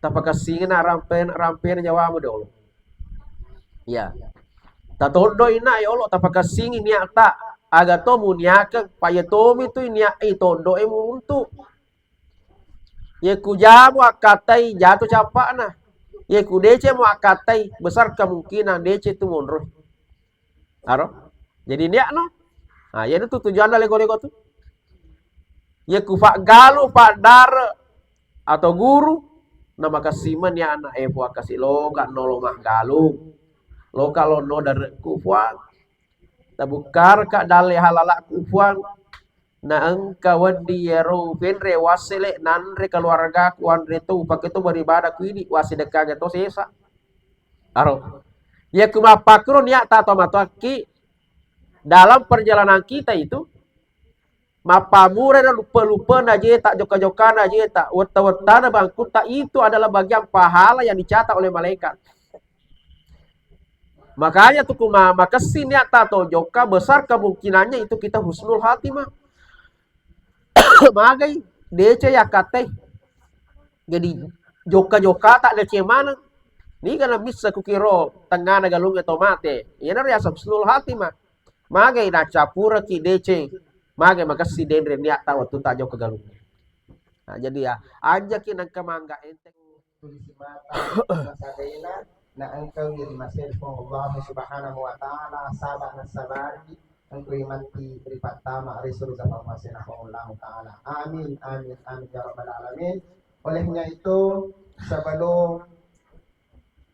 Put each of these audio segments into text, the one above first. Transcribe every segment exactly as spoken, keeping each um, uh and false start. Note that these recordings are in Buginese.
Tapakessingi na rampena, rampena nyawamu dolo. Iya. Tatoddo ina yolo, tapakessingi niatta. Aga to muniakeng, pa iya tomi tu niak i toddo e mu untu. Ye ku jamo akkatai, jatuh cappa'na. Ye ku deceng mo akkatai, besar kemungkinan deceng tu monro. Aro? Jadi niakno. Nah, iyana tu tujuanna lego-lego tu. Ye ku paggalu, paddare atau guru, na makessing mani anak e, Puang, kasi loka no lo maggalung. Loka lo no darekku, Puang. Tabukkarka dalle halalakku, Puang. Na engka wedding yero penre wassele nanre keluargaku, anre to upake to beribadah ku idi, wassidekkange to sesa. Aro. Iya ku mappakkuro niatta to matoakki dalam perjalanan kita itu, mappamura na luppe-luppena jeta, jokka-jokkana jeta, wetta-wettana bangkutta, itu adalah bagian pahala yang dicatat oleh malaikat. Makanya tu kuma makessing niatta to jokka, besar kemungkinannya itu kita husnul khatimah. Magai, deceng yakkatai. Jadi jokka-jokka tak deceng maneng. Niga na missa kukiro tengngana galungnge to mate. Iyana riaseng husnul khatimah. Magai nacappureki deceng. Magai makessing denre niatta wettu ta jokka galungnge. Nah, jadi ya, ajaki nengka mangga enteng. Tulisi mata masadena, na engkawi ri masena Puang Allah Subhanahu wa Ta'ala, saba nasabari engkawi matti ripattama ri surga pammasena Puang Allah Ta'ala. Amin, amin, amin ya rabbal alamin. Olehnya itu, sebelum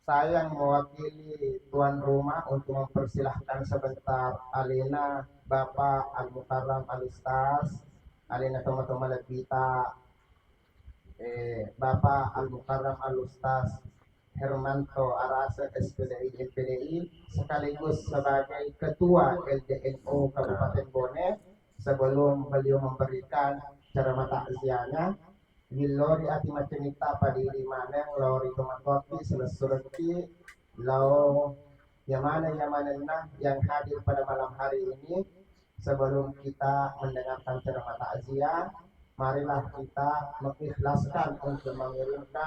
saya mewakili tuan rumah untuk mempersilahkan sebentar alena Bapak Al Mukarram Al Ustaz, alena tomatoa malebbita, eh, Bapak Al Mukarram Al Ustaz Hermanto Arasa, S P D I, M P D I, sekaligus sebagai Ketua L D N U Kabupaten Bone. Sebelum beliau memberikan ceramah takziahnya, millori ati maccemitta padiri maneng lao ri tomatoakki, silessurekki lao yamana-yamanenna yang hadir pada malam hari ini. Sebelum kita mendengarkan ceramah takziah, marilah kita mengikhlaskan untuk mengirimkan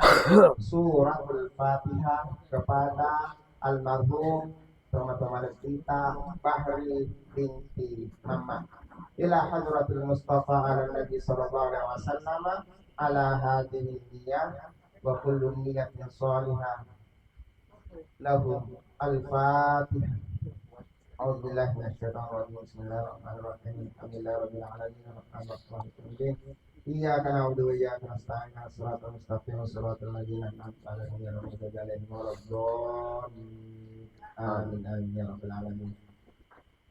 suratul Fatihah kepada almarhum tomatoa malebbita Bahri binti Mamma, ila hadratil Mustafa ala Nabi sallallahu alaihi wasallam, ala hadhihi niyah wa kullu niyatin salihah lahum. Al-Fatihah. A'udzubillahi minasyaitonirrajim. Bismillahirrahmanirrahim. Alhamdulillahirabbil alamin. Arrahmanirrahim. Iyyaka na'budu wa iyyaka nasta'in. Shiratal mustaqim. Shiratal ladzina an'amta 'alaihim ghairil maghdubi 'alaihim waladdallin. Amin. Amin ya rabbal alamin.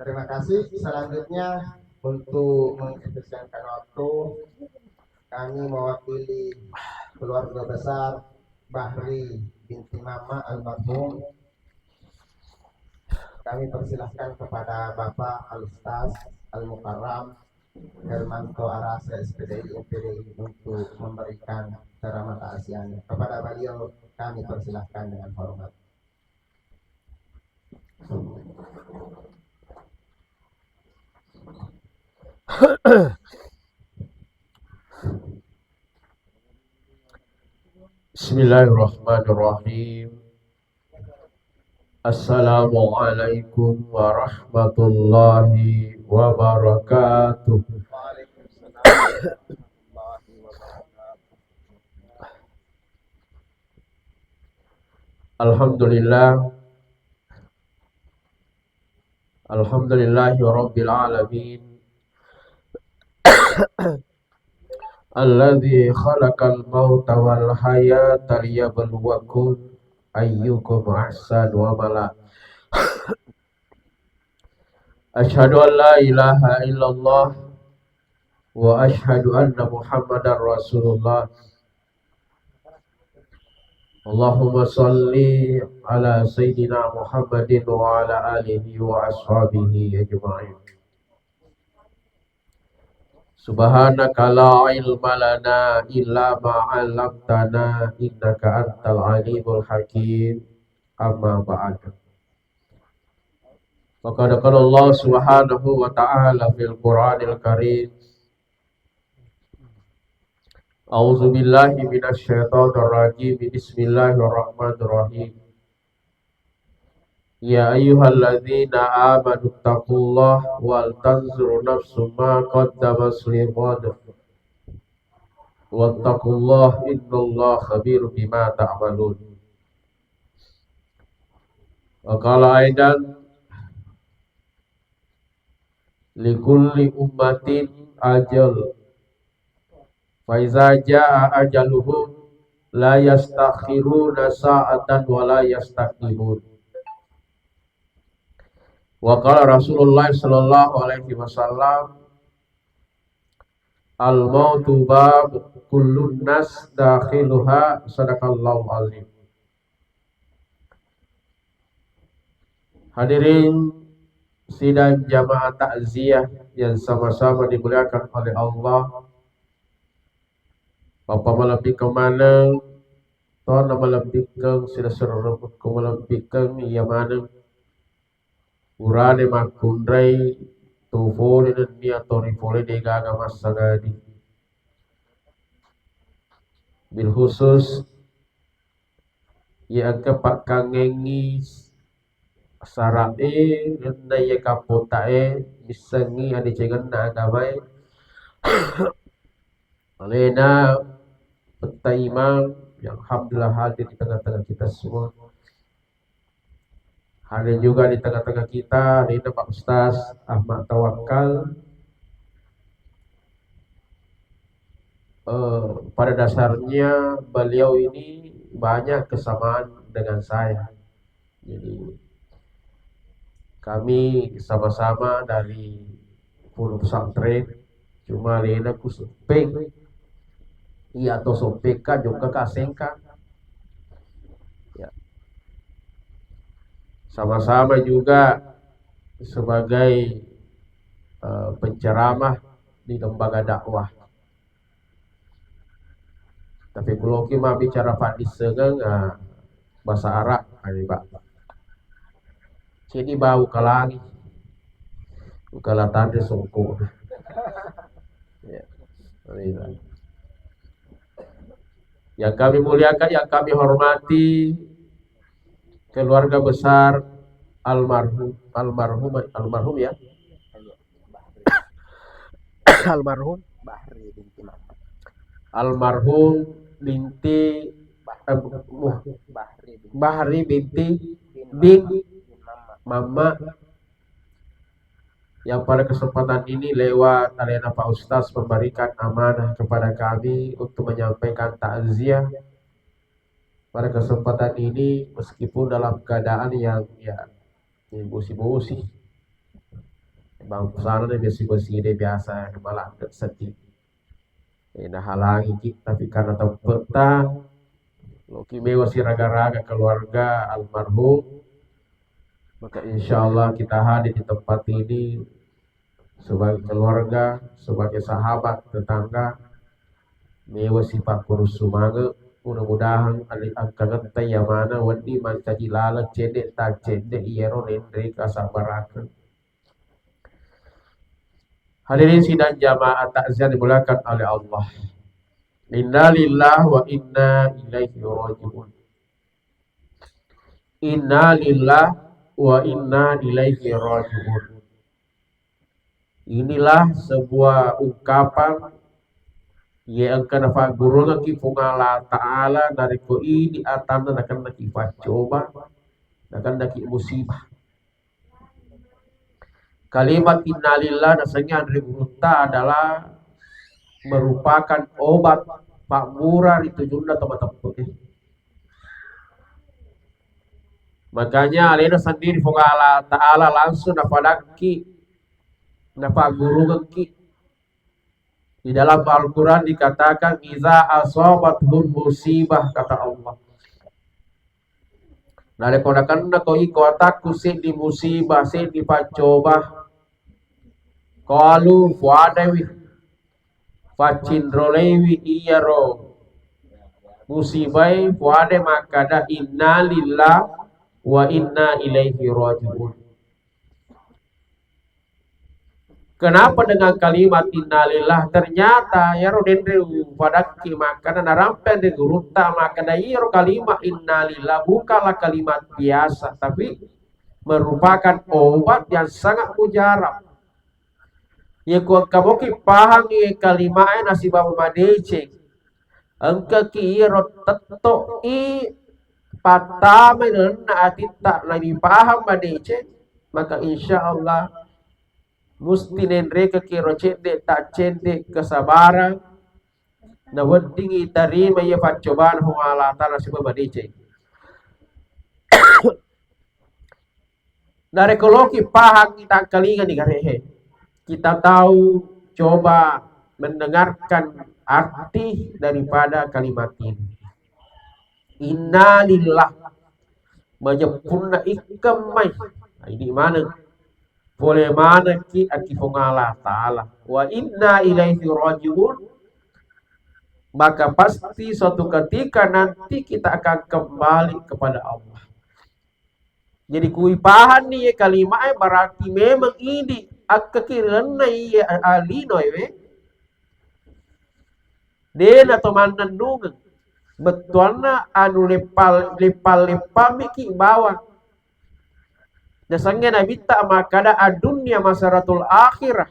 Terima kasih. Selanjutnya, untuk mengefisienkan waktu, kami mewakili keluarga besar Bahri binti Mama almarhum, kami persilahkan kepada Bapak Al Ustaz Al Mukarram Hermanto Arasa, S P D I, M P D I, untuk memberikan ceramah takziahnya. Kepada beliau kami persilahkan dengan hormat. Bismillahirrahmanirrahim. Assalamualaikum warahmatullahi wabarakatuh. Alhamdulillah. Alhamdulillahi rabbil alamin. Alladzi khalaqal mauta wal hayata liyabluwakum ayyukum ahsanu amala. Asyhadu an la ilaha illallah wa asyhadu anna Muhammadar Rasulullah. Allahumma salli ala Sayyidina Muhammadin wa ala alihi wa ashabihi ajma'in. Subhanaka la ilma lana illa ma 'allamtana innaka antal alimul hakim. Amma ba'd. Wa qad qala Allah subhanahu wa ta'ala fil Qur'anil Karim, أعوذ بالله من الشيطان الرجيم. بسم الله الرحمن الرحيم. يا أيها الذين آمنوا اتقوا الله ولتنظر نفس ما قدمت لغد واتقوا الله إن الله خبير بما تعملون. وقال أيضا: لكل أمة أجل، فإذا جاء أجلهم لا يستأخرون ساعة ولا يستقدمون. وقال رسول الله صلى الله عليه وسلم: الموت باب كل الناس داخلها. صدق الله العظيم. Hadirin sidang jamaah takziah yang sama-sama dimuliakan oleh Allah. Pappa malebbikkeng maneng, tona malebbikkeng, sila-sila ko malebbikkeng, iya maneng. Purane makkunrai to fole nennia to rifole degaga massagadi. Bil khusus, iya engka pakkangengi sara'e nenna iya kappota'e missengi adecengenna agamae. Alena Petta Imam yang alhamdulillah hadir di tengah-tengah kita semua. Hadir juga di tengah-tengah kita, alena Pak Ustaz Ahmad Tawakal. Eh, pada dasarnya beliau ini banyak kesamaan dengan saya. Jadi kami sama-sama dari pondok pesantren, cuma alena ku Soppeng. Iya to Soppeng ka, jokka ka Sengkang. Ya. Sama-sama juga sebagai eh, penceramah di lembaga dakwah. Tapi kuloki mabbicara paddissengeng, ah, bahasa Arab, ayo, Pak. Jadi bau kalangi. Ukala tanre songko. Ya. Amin. Yang kami muliakan, yang kami hormati, keluarga besar almarhum, almarhum, almarhum ya, almarhum Bahri binti Muhammad. Almarhum binti, eh, Muh-, Bahri binti Bahri binti bin bin Mama. Mama. Yang pada kesempatan ini lewat alena Pak Ustaz memberikan amanah kepada kami untuk menyampaikan takziah pada kesempatan ini, meskipun dalam keadaan yang, ya, bosi-bosi. Bang sana deh, bosi-bosi deh biasa, malah sedih. Eh, nahalangiki, tapi karena tempe'ta, loki mewa siraga-raga keluarga almarhum, maka insya Allah kita hadir di tempat ini sebagai keluarga, sebagai sahabat, tetangga, mewa sipakkurus sumange. Mudah-mudahan ali-, engkangetta iya maneng wedding mancaji laleng cedde' taccedde' iyaro renreng kasabbarakeng. Hadirin sidang jamaah takziah dimuliakan oleh Allah. Innalillah wa inna ilaihi raji'un. Innalillah wa inna ilaihi raji'un. Inilah sebuah ungkapan ye engka nafaggurungekki Puang Allah Ta'ala narekko idi atanna nakennaki paccoba, nakennaki musibah. Kalimat innalillah nasengnge anre gurutta adalah merupakan obat pabbura ri tujunna to mateppe'e. Makanya alena sendiri Puang Allah Ta'ala langsung napadakki, napaggurungekki. Di dalam Al-Quran dikatakan, "Iza asabathum musibah," kata Allah. Narekko nakennako iko atakku seddi musibah, seddi paccoba, qalu, fuadaiwi, faccinroleiwi iyaro musibae, fuade makkada, "Innalillah wa inna ilaihi raji'un." Kenapa dengan kalimat innalillah? Ternyata iyaro denre upadakki makkeda, narampeng ri gurutta makkeda iyaro kalimat innalillah bukanlah kalimat biasa, tapi merupakan obat yang sangat mujarab. Iya ku engka moki pahang iye kalimae nasibawang madeceng. Engkaki iyaro tetto'i pattamai lalenna atitta, nabi pahang madeceng, maka insya Allah musti nenrekaki ro cedde' taccedde' kesabarang, naweddingngi tarima iya paccobana Puang Allah Ta'ala sibawa madeceng. Narekko loki pahang, kita angkalingani garehe. Kita tahu, coba mendengarkan arti daripada kalimat ini. Innalillah. Majeppunna ikkeng mai. Nah, idi maneng. Pole manekki aki Puang Allah Ta'ala. Wa inna ilaihi raji'un. Maka pasti suatu ketika nanti kita akan kembali kepada Allah. Jadi kui pahanni ye kalimae berarti memang idi akkaki lalenna iye a-, alino ewe. Dena to mannennungeng. Bettuanna anu leppal-, leppal-leppamiki bawang. Nasengnge nabitta makkada, "Ad-dunya masaratul akhirah."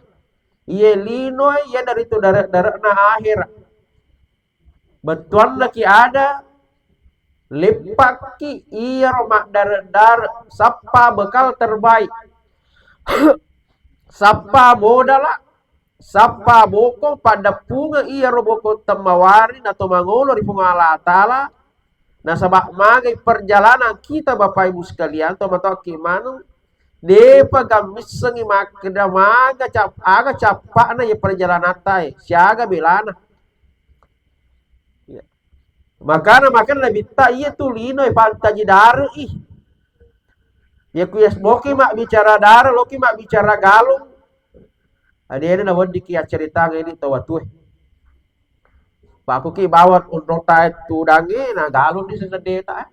Iye linoe iyanaritu dare-dare'na akhirah. Bettuannaki ada, leppakki iyaro maddare-dare, sappa bekal terbaik. Sappa modala, sappa boko, paddeppungeng iyaro boko temmawari nato mangolo ri Puang Allah Ta'ala, nasaba magai perjalanan kita, Bapak Ibu sekalian, tomatoakki maneng, depa gammissengi makkeda maga cap-, aga cappa'na iya perjalanantae, siaga belana. Iya. Makana, makana nabitta iya tu lino e pantaji dare'i. Iya ku yes boki mabbicara dare, loki mabbicara galung. Adena naweddiki acceritang ini tau watue. Pakkuki bawang onrong tae tudangnge, na galung di sengedeta.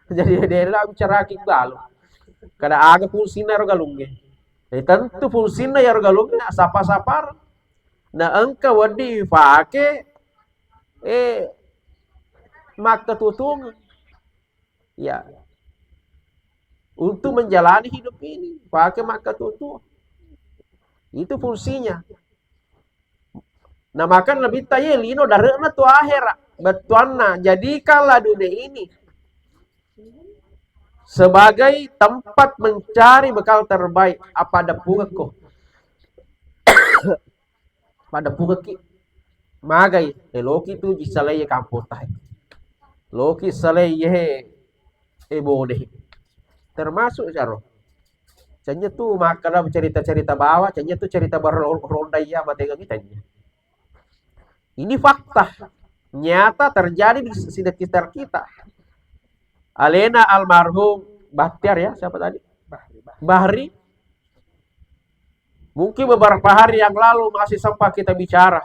Jadi dena bicaraki galung. Kada aga fungsinna ero galungnge. Jadi tentu fungsinna ero galungnge sapa-sapar. Na engka wedding ifake, eh, makkatutung. Ya. Untuk menjalani hidup ini, pakai makkatutung. Itu fungsinya. Nah, maka nabitta ye lino dare'na tu akhera. Bettuanna, jadikanlah dunia ini sebagai tempat mencari bekal terbaik. Apa ada pungekko? Pada pungekki. Magai, eh, loki tu jisalai kampong tahe. Loki salai ye, eh, bone. Termasuk caro. Canya tu makkada cerita-cerita bawa, canya tu cerita bar-, ronda iya matega kita. Ini fakta nyata terjadi di sekitar kita. Alena almarhum Bahtiar ya, siapa tadi? Bahri, Bahri. Bahri. Mungkin beberapa hari yang lalu masih sempat kita bicara.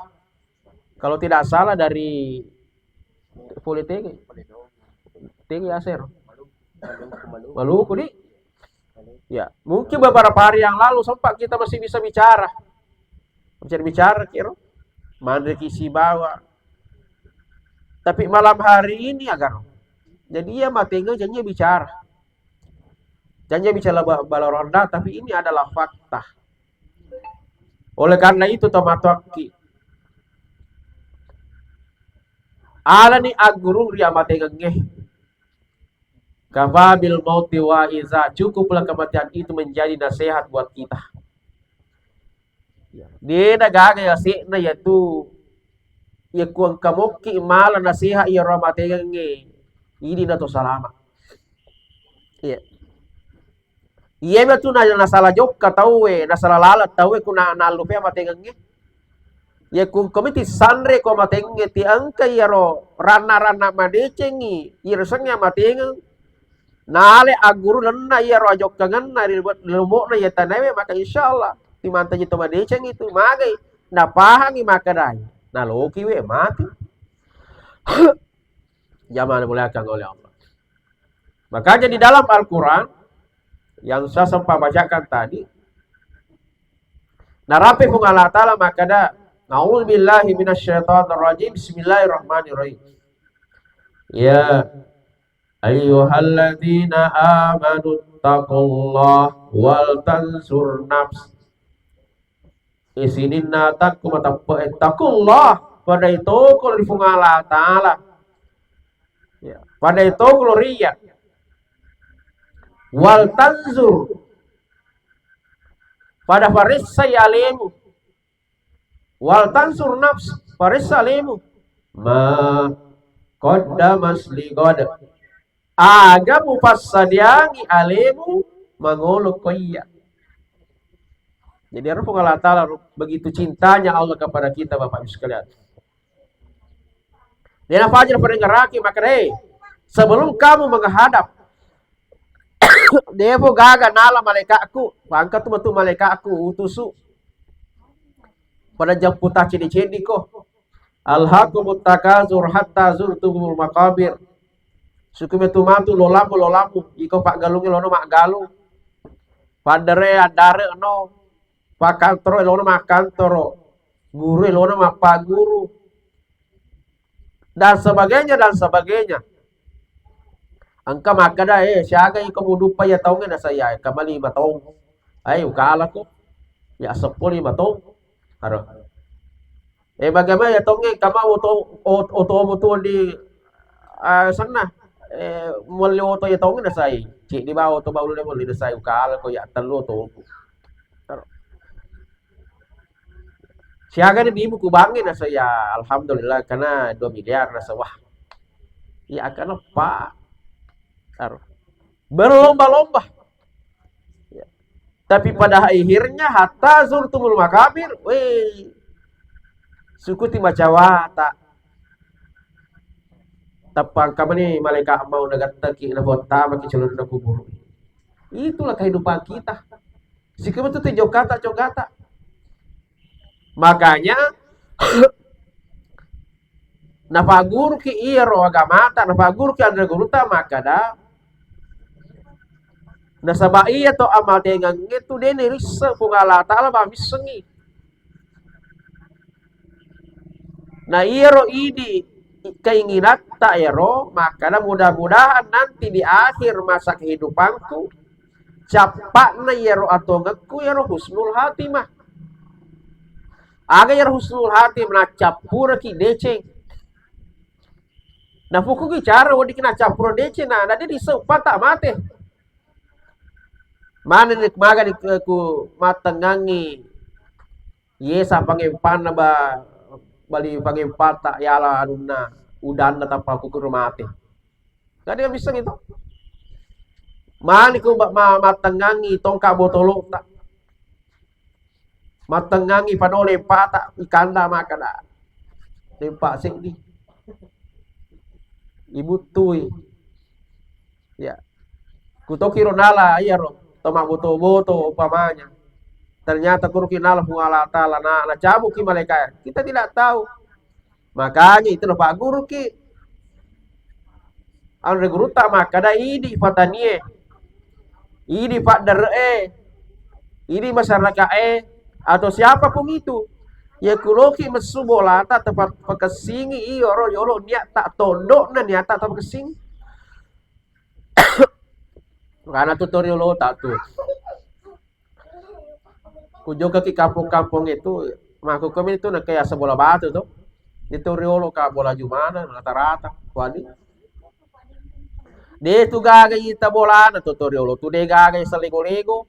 Kalau tidak salah dari Pole Tege. Tege Aser. Maluku, di. Ya, mungkin beberapa hari yang lalu sempat kita masih bisa bicara. Bisa bicara kiro. Manre ki sibawa. Tapi malam hari ini agar. Jadi ya matengeng janji bicara. Janji bicara ba-, bala ronda, tapi ini adalah fakta. Oleh karena itu, tomatoakki, alani aggurung ri amatengengnge. Kafa bil mauti wa'iza, cukuplah kematian itu menjadi nasihat buat kita. Dena gaga yase'na yatu, yakku engka mokki mala nasihat iyaro amatengengnge, idi nato salama. Iya. Iyami tu na-, nasala jokka tauwe, nasala laleng tauwe ku na-, nallupe amatengengnge. Yakku engka miti sanre ko amatengengnge, ti engka iyaro ranna-ranna madecengngi, iyaro sengnge amatengeng. Nale agguru lenna iyaro ajokkangenna ri lomo'na iya tanawe, maka insyaallah timantaji to madeceng itu magai, napahangi makkedai, nalokiwe mati. Jamaah dimuliakan oleh Allah. Makanya di dalam Al-Quran yang saya sempat bacakan tadi, Narapi Puang Allah Ta'ala makkeda, "A'udzubillahi minasyaitonirrajim. Bismillahirrahmanirrahim. Ya ayyuhalladzina amanu taqullaha wal tanzur nafs." Eh, sininna atakku mateppe'e, taqullaha, padai toko ri Puang Allah Ta'ala. Ya, padai toko ri Iyya. Wal tanzur, pada paressai alemu. Wal tanzur nafs, paressa alemu. Ma qaddamat li ghad. Aga mupassadiangi alemu mangolo ko Iyya. Jadi, ero Puang Allah Ta'ala, begitu cintanya Allah kepada kita, Bapak Ibu sekalian. Dena fajar parengngeraki, makkeda, "Eh, sebelum kamu menghadap, depo gaga nala malaikatku, pangkatu matu malaikatku, utusu. Pada jampu taceddi-ceddi ko. Alhaakumut takasur hatta zurtumul maqabir." Suku metu matu lolamu, lolamu, iko paggalungnge lono maggalung. Paddare addare no, pakkantoro lono makkantoro, guru lono mappaguru, dan sebagainya, dan sebagainya. Engka makkeda, "Eh, siaga iko muduppa iya taungnge?" Nasai, "Iya, engka ma lima taung." "Ai, ukalako. Iya, seppulo lima taung." Aro. "Eh, bagaimana iya taungnge, engka ma oto, ot-, otomu tu di, ah, senna? Eh, mulle oto iya taungnge?" Nasai, "Ceddi ba oto baulle mulle." Nasai, "Ukalako, iya tellu otoku." Aro. "Siaga ni bimu ku bangnge?" Nasai, "Ya, alhamdulillah, karena dua miliar." Nasai, "Wah, iya, karena, Pak." Aro. Berlomba-lomba. Ya. Tapi pada akhirnya, hatta zurtumul makabir, weh, sukuti macawata. Tappa engka mani malaikat mau nagattaki, napoattamaki celuruna kuburu. Itulah kehidupan kita. Sikimu tu jokata-jokata. Makanya, napagguruki iyaro agamata, napagguruki anre gurutta makkeda, nasaba iya to amal tengengnge tu de' nirisseng Puang Allah Ta'ala mamissengngi. Na iyaro idi keinginatta ero, makkeda mudah-mudahan nanti di akhir masa kehidupanku, cappa'na iyaro atongekku iyaro husnul khatimah. Aga iyaro husnul khatimah? Naccappuraki deceng. Nafukugi cara weddikki naccappura deceng, na, na de' disseng upatta mate. Manenni magani ku, ku mattengngangi yesa pangempanna ba, bali pangempata yala anunna udanna tappa kukuru mate. Jadi bisa gitu. Mani ku ba-, ma-, mattengngangi tongka botolota. Mattengngangi pano lempata, ikanda makkeda. Lempa seddi. Ibuttui. Ya. Kutokiro nala iyaro, to mabboto-boto umpamanya. Ternyata kuruki nala Puang Allah Ta'ala, na, nacabuki malaikat. Kita tidak tahu. Makanya itu napagguruki. Anre gurutta makkeda, idi patanie, idi paddare'e, idi masyarakat'e, atau siapapun itu. Iya kuloki messu bolata, tepat pakessingi iyaro yolo niatta tondokna niatta tapakessingi. Karena tutorial otak tuh. Kujokaki kampong-kampong itu, makkukumi itu nakaya bola batu tuh. Itu riolo ka bola jumana rata-rata. Wani. De' tu gaga ita bolana tu, tu riolo tu de' gaga isa lego-lego.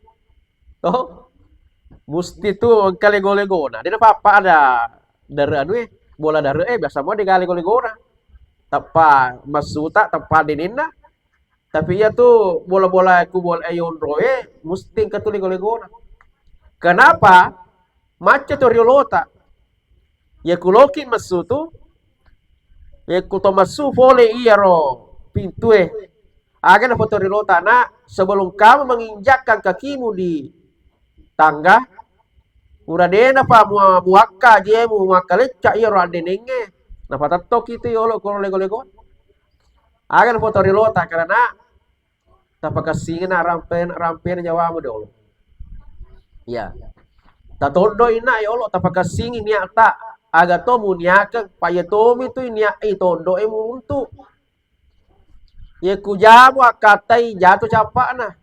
Toh? Musti tu engka lego-legona. De' apa-apa ada dare anu eh, bola dare eh, biasa mo de' gaga lego-legona. Tappa massuta, tappa deninna. Tapi iya tu bola-bola ku bola e yonro e, musti engka tu lego-legona. Kenapa? Macca to riolota. Iya kuloki messu tu, iya ku to messu pole iyaro pintue. Aga nafoto riolota, "Nak, sebelum kamu menginjakkan kakimu di tangga, pura dena pa mua-, muakka jemu, muakka lecca iyaro addenengnge." Napatettoki tu yolo koro lego-lego. Aga nafoto riolota, karena tapakessingna rampe-, rampena nyawamu dolo. Iya. Tatoddo inna yolo, tapakessingi niatta. Aga to muniakeng, pa iya tomi tu niat i toddo e muuntu. Ye ku jamu akkatai jatuh cappa'na.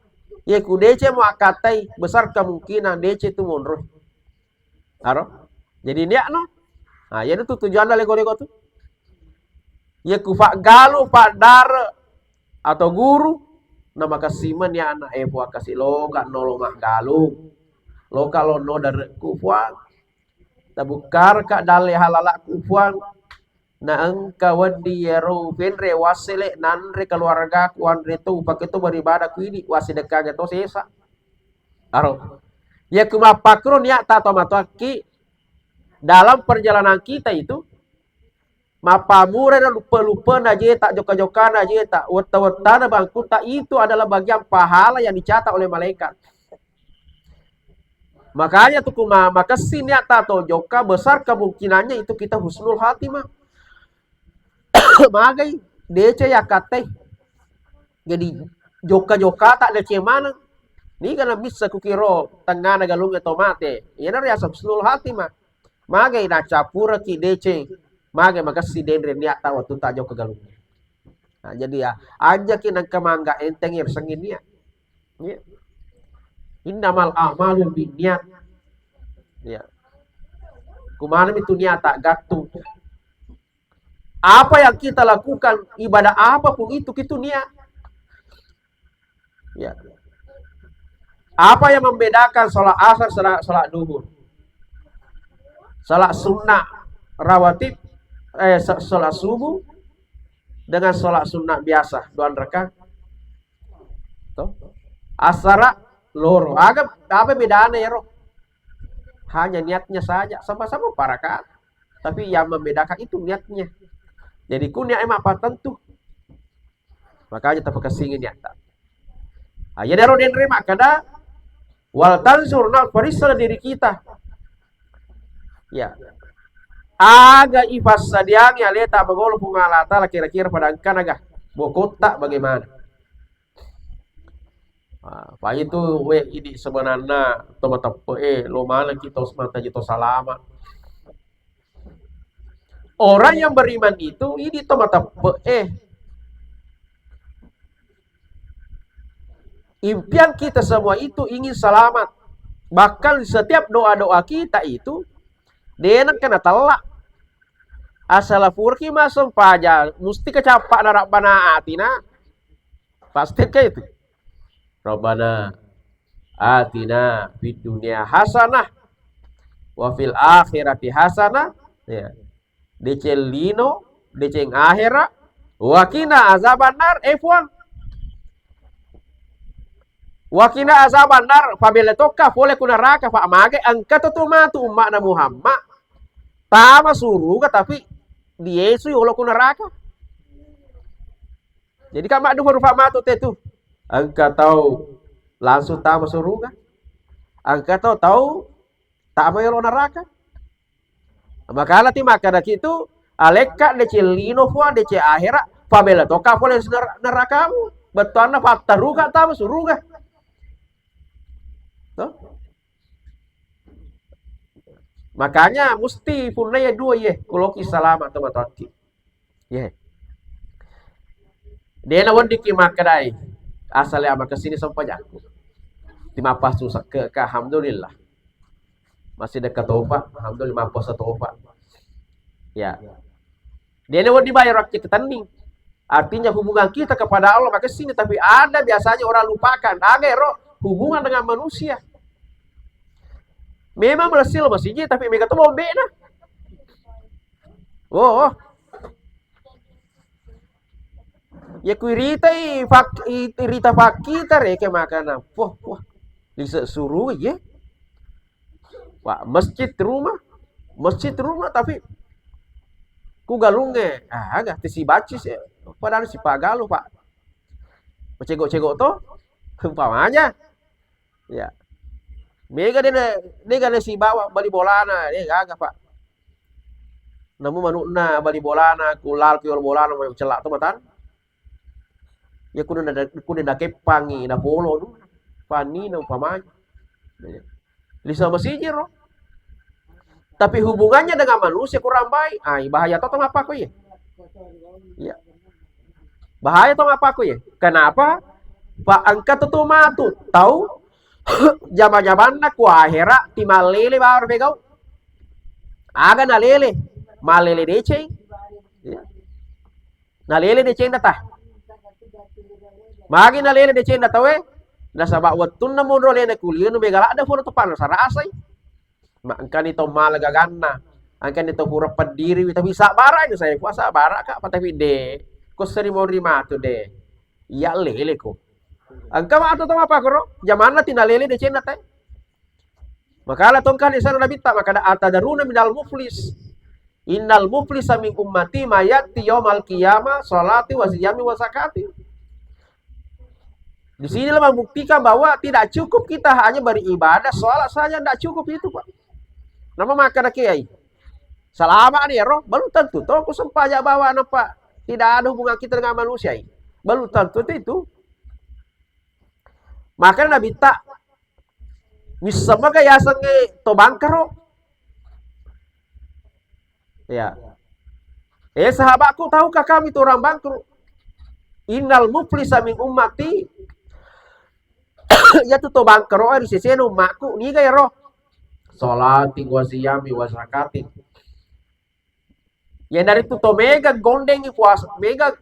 Ye ku deceng mu akkatai, besar kemungkinan deceng tu monro. Aro? Jadi niat no. Nah, jadi tu tujuanna lego-lego tu. Ye ku paggalu, paddare atau guru, na makessing meni anak e Puang kasi loka no lo maggalung. Loka lo no darekku Puang. Tabukkarka dalle halalakku Puang. Na engka wedding yero upenre wassele nanre keluargaku anre to upake to beribadah ku idi wassedekkaga to sesa. Aro. Yakku mappakkuro niatta to matoakki dalam perjalanan kita itu mappamura na luppe-luppe na jeta, jokka-jokka na jeta, wetta-wettana bangkutta itu adalah bagian pahala yang dicatat oleh malaikat. Makanya tu kuma makessing niatta to jokka besar kemungkinannya itu kita husnul khatimah. Magai, deceng yakkatai. Jadi jokka-jokka tak deceng maneng. Niga na missa kukiro tengngana galungnge to mate. Iyana riaseng husnul khatimah. Magai nacappuraki deceng. Magai makessing denre niatta wettu ta jokka galungnge. Nah, jadi ya, ajaki nengka mangga enteng ya sengi niat. Ya. Innamal a'malu binniyat. Ya. Kumanami tu niat tak gattung. Apa yang kita lakukan, ibadah apapun itu, itu niat. Ya. Apa yang membedakan sholat asar, sholat, sholat duhur? Sholat sunnah rawatib, eh, so- sholat subuh dengan sholat sunnah biasa, dua rakaat. Toh? Asara loro. Aga, apa bedana yero? Hanya niatnya saja, sama-sama empat rakaat. Tapi yang membedakan itu niatnya. Jadi ku niat emang apa tentu. Makanya tapakessingi niatta. Ah, jadi ro denre makkada, wal tanzur, na parissa diri kita. Ya. Aga ifassadiangi aleta magolo Puang Allah Taala kira-kira pada engkanaga bokotta bagaimana? Ah, pa itu we idi sebenarnya to mateppe e lo maneng kita mata jito salama. Orang yang beriman itu ini to mateppe e. Impian kita semua itu ingin selamat. Bahkan setiap doa-doa kita itu, de nengka natella. Asal purki maseng paja, musti kecappa na Rabbana atina. Pasti ke itu. Rabbana atina fid dunya hasanah wa fil akhirati hasanah. Ya. Deceng lino, deceng ahera, wakina azaban nar, eh Puang. Wakina azaban nar, pabela tokka pole ku neraka, Pak, mage engka to tu matu umma'na Muhammad tama suruga tapi diesui olo ku neraka. Jadi kan maddu rupa matu te tu. Engka tau langsung tama suruga. Engka tau tau tama yolo neraka. Makana ti makkadaki tu, alekka deceng lino Puang, deceng ahera, pabela toka pole ner-, nerakamu. Bettuanna pattaruka tama suruga. Toh? Makanya musti punnai dua ye, kuloki salama to matoakki. Ye. Dena weddikki makkedai, asale amakessini sempajakku. Timappasu sekke ka, alhamdulillah. Masih dekat topa, alhamdulillah mapposa topa. Ya. Dena wedding bayar rakyat ketening. Artinya hubungan kita kepada Allah makessini, tapi ada biasanya orang lupakan. Aga ero hubungan dengan manusia. Memang melessil masiji, tapi mega to bombena. Oh, oh. Ya kuiritai fak-, i-, irita fakkita reke makana. Wah, wah. Lise suruh ye. Wah, masjid rumah. Masjid rumah tapi ku galungnge. Ah, aga tisi bacis ya. Padahal si pagalu, Pak. Cego-cego to. Umpamanya. Ya. Mega dena, dega na sibawa bali bolana, de gaga, Pak. Namu manukna bali bolana, kulal ki bolana, cellak to matan. Ya kudu na, kudu na keppangi, na polo du. Panni na umpamanya. Lisa masiji ro. Tapi hubungannya dengan manusia kurang baik. Ah, bahaya to, to mappaku iya. Iya. Bahaya to mappaku iya. Kenapa? Pak, engka tu, tu matu tau jama-jamanna ku ahera timallele baru pegau. Aga nalele, malele deceng. Iya. Nalele decenna ta. Magi nalele decenna tauwe? Nasaba wettunna monro alena kuliah nu mega ladde pura topanna sarasai. Ma engkani to mala gaganna. Engkani to pura peddiriwi, tapi sabbarani saya, puasa sabbaraka, apa tapi de. Ko seri monri matu de. Iya lele ko. Engka matu to mappaku ro? Jamanna tinalele decenna te. Makala tongka di sana Nabitta, makada, "Atadaruna minal muflis? Innal muflisa min ummati mayati yaumal qiyamah salati wa siyami wa zakati." Di sinilah membuktikan bahwa tidak cukup kita hanya beribadah, sholat saja tidak cukup itu, Pak. Nama makan kiai? Selama ni ro, belum tentu to ku sempajang bawa nampak. Tidak ada hubungan kita dengan manusia ini. Belum tentu itu. Makanya Nabitta, wisseng mega yasengnge to bangkaro. Ya. Eh, sahabatku, tahukah kamu itu orang bangkrut? Innal muflisa min ummati. Iyatu to bangkaro ri sesena ummakku, niga ero? Salati wa siyami wa zakati. Iyanaritu to mega gondengi puasa, mega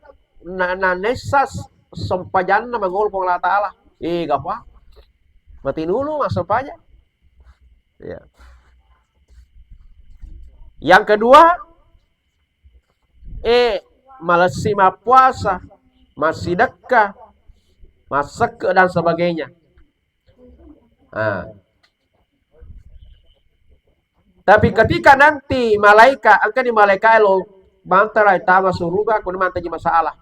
na, na nessa s-, sempajanna mangolo Puang Allah Ta'ala. Eh, gapa? Mati dulu mas sempajang. Ya. Yang kedua, eh, malessi mappuasa, massidekka, massekke dan sebagainya. Ah. Tapi ketika nanti malaika, engkani malaika lo mantara tama suruga, kuna mantaji masalah.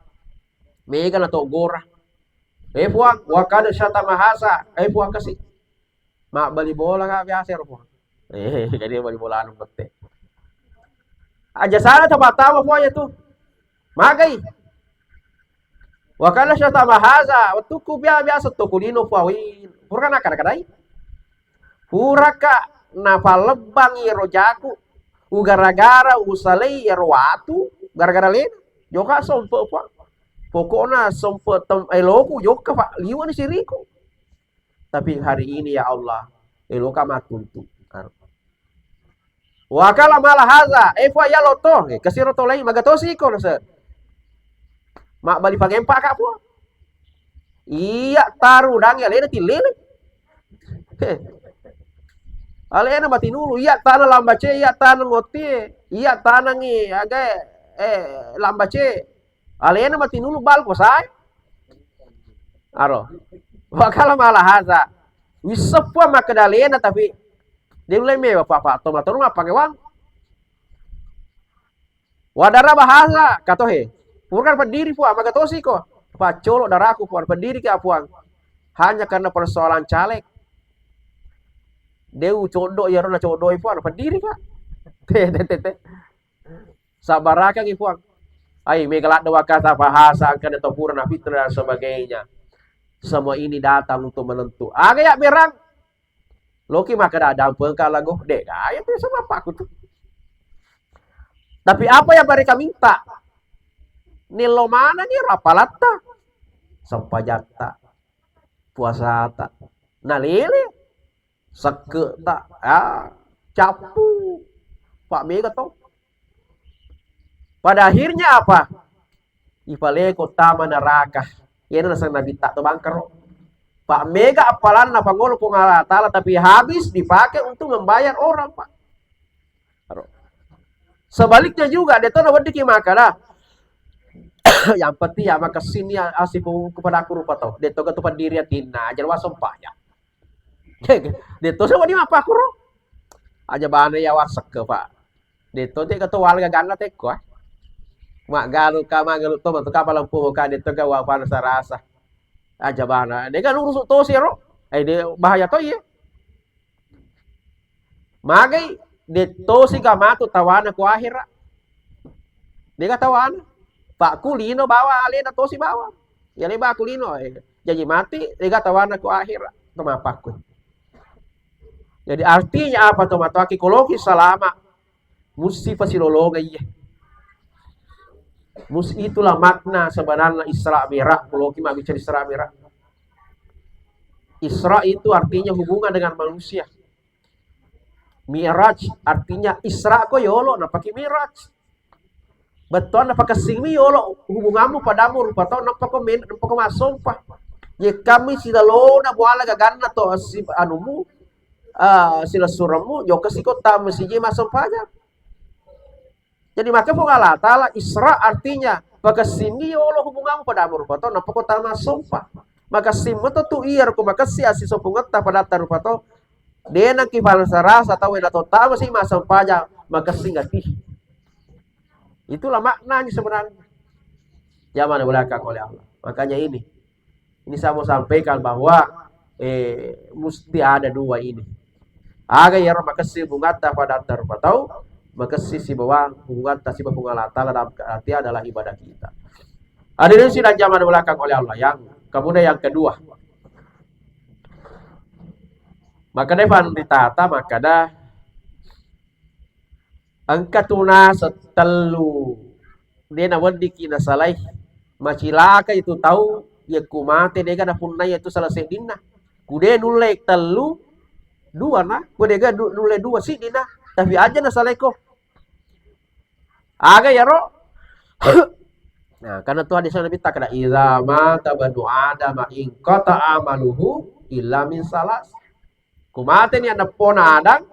Mega na to gora. Eh, Puang, wa kada syata mahasa. Eh, Puang, kasi. Mabbali bola ka biasa ro, Puang. Eh, jadi bali bola anu pette. Aja sana tempat tawa, Puang, ya tu. Magai. Wa kana syatama haza, wettukku bia-, biasa to kulino puawin. Pura kana kada-kadai. Puraka napalebbangi ro jaku. Ugara-gara usalei ero watu, gara-gara lena. Joka sompe, Pak. Pokokna sompe tem-, eloku joka, Pak. Liwani siriku. Tapi hari ini, ya Allah, eloka mattuntu. Wakala mala haza, eh, Puang, iya lo to, eh, kasiro to laing, magatosi ko, nase. Mabbali pangempa ka, Puang. Iya, taru dangi alena tillele. Heh. Alena matinulu, iya tana lambace, iya tana ngotie, iya tanangi aga, eh, lambace. Alena matinulu bal ko sai. Aro. Wakala mala haza. Wisseng Puang makkeda alena, tapi de ulle mewa papa to matoro mappangewang. Wadara bahasa katohe. Purkan pediri Puang, magatosi ko. Paccolo daraku Puang, pediri ka Puang. Hanya karena persoalan caleg. Deu coddo iyaro na coddo Puang, pediri ka. Te, te, te, te. Sabbarakangngi Puang. Ai, mega ladde wakasa bahasa, engkana to pura na fitnah dan sebagainya. Semua ini datang untuk menentu. Aga ya berang? Loki makkeda dampengka lago, de gaya tu sama apa aku tu. Tapi apa yang mereka minta? Nillo manengngi rapalatta, sempajatta, puasata. Nalele. Sekke ta, ah, cappu. Pak mega to. Pada akhirnya apa? Ipaleko tama neraka. Iyana naseng Nabitta to bangkaro. Pak mega appalanna pangolo Puang Allah Ta'ala, tapi habis dipakai untuk membayar orang, Pak. Aro. Sebaliknya juga, de to naweddiki makkeda, yang penting ya makessini asi ku pada aku rupa to. De to ga tu pendiri atinna, aja wasempajang. De to sewa di mappakkuro. Aja bana ya wasekke, Pak. De to te keto walga ganna tekko, ah. Maggaru ka, maggaru to, matu ka palempu ka, de to ga wapana sarasa. Aja bana. De ga lurus tosi ro. Eh, de bahaya to iye. Magai de tosi ga matu tawana ku ahera. De ga tawana. Pak kulino bawa alena tosi bawa. Ya le ba kulino, eh. Jadi mati, de ga tawana ku ahera. To mappakkui. Jadi artinya apa to matoaki koloki salama Musti pasilolongeng iye. Mus-, itulah makna sebenarnya Isra Mi'raj. Kuloki mabbicara Isra Mi'raj. Isra itu artinya hubungan dengan manusia. Mi'raj artinya Isra ko yolo, napaki Mi'raj. Bettuanna pakessingmi yolo hubunganmu padamu rupa tau, nappa ko men-, nappa ko massompa. Yekkammi silalona buala gaganna to si anumu, ah, silessuremmu, jokka sikotta masiji massompajang. Jadi maka Puang Allah Ta'ala Isra artinya pakessingmi yolo hubunganmu padamu rupa tau, nappa ko tama sompa. Makessing meto tu iya ko makessing assisompungetta padatta rupa tau. Denaki falsa rasa tau wena to tama si massompajang makessing ati. Itulah maknanya sebenarnya. Yang mana dimuliakan oleh Allah. Makanya ini, ini saya mau sampaikan bahwa, eh, mesti ada dua ini. Aga iyaro makessing hubungatta padatta rupa tau, makessing sibawa hubungatta sibawa Puang Allah Ta'ala dalam arti adalah ibadah kita. Hadirin sidang jamaah dimuliakan oleh Allah. Yang kemudian yang kedua. Maka depan ditata, maka dah Engka tu naseng tellu, de naweddiki nasalai. Macilakai tu tau, yakku mate dega napunnai tu sala seddinna. Ku de nulle tellu, dua na, ku dega du-, nulle dua siddina, tapi aja nasalaiko. Aga yaro? Nah, karena tu hadis Nabi takkeda, "Idza mata banu Adam inqata amaluhu illa min salas." Ku mateni annappona Adam,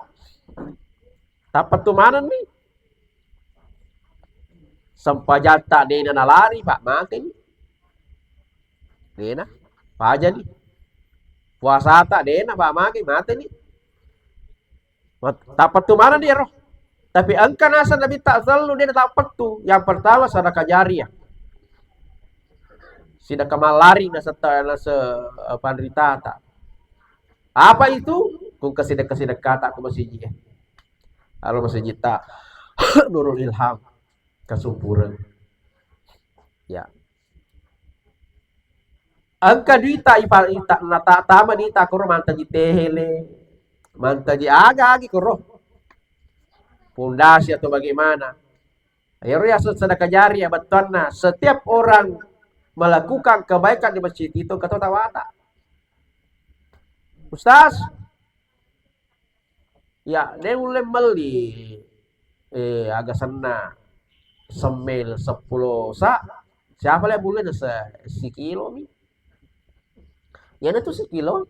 tappettu manenni. Sempajatta dena nalari, Pak, mateni. Dena, pajani. Puasata dena, Pak, mage, mateni. Mat-, tappettu manenni ero. Tapi engka naseng Nabitta sellu dena tappettu. Yang pertama sedekah jariah. Sedekah mallari nasetta-, nase-, panritata. Apa itu? Ku engka sedekah-sedekata ku masiji. Alo masijitta Nurul Ilham, Kasumpureng. Ya. Engka duita ipa-, ita-, nata-, tama duita koro mantaji tehele, mantaji aga-agi koro. Pondasi atau bagaimana. Ero yaseng sedekah jariah, bettuanna setiap orang melakukan kebaikan di masjid itu, ketua tawata. Ustaz, ya, de ulle melli, eh, aga senna semmel seppulo sa, siapa le bulle se-, sikilo mi. Iyana tu sikilo.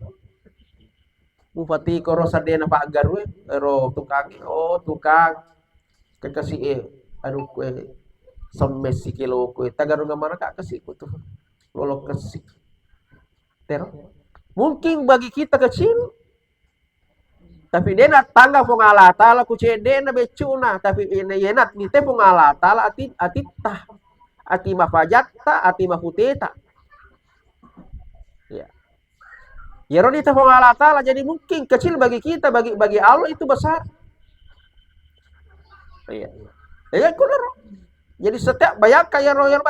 Mupatiko ro seddena paggaru e, ro tukang, "Oh, tukang, kekasi e, anu kue, semmes sikilo kue, tagarunga mana ka kasi ku tu, lolo kasi." Tero. Mungkin bagi kita kecil, tapi de nattangga Puang Allah Ta'ala ku cedde'na beccuna, tapi ina-, iyana nite Puang Allah Ta'ala ati-, atitta, ati mafajatta, ati mafuteta. Ya. Iyaro nita Puang Allah Ta'ala, jadi mungkin kecil bagi kita, bagi, bagi Allah itu besar. Iya. Iya, kunaro. Jadi setiap bayangkan iyaro, iyaro,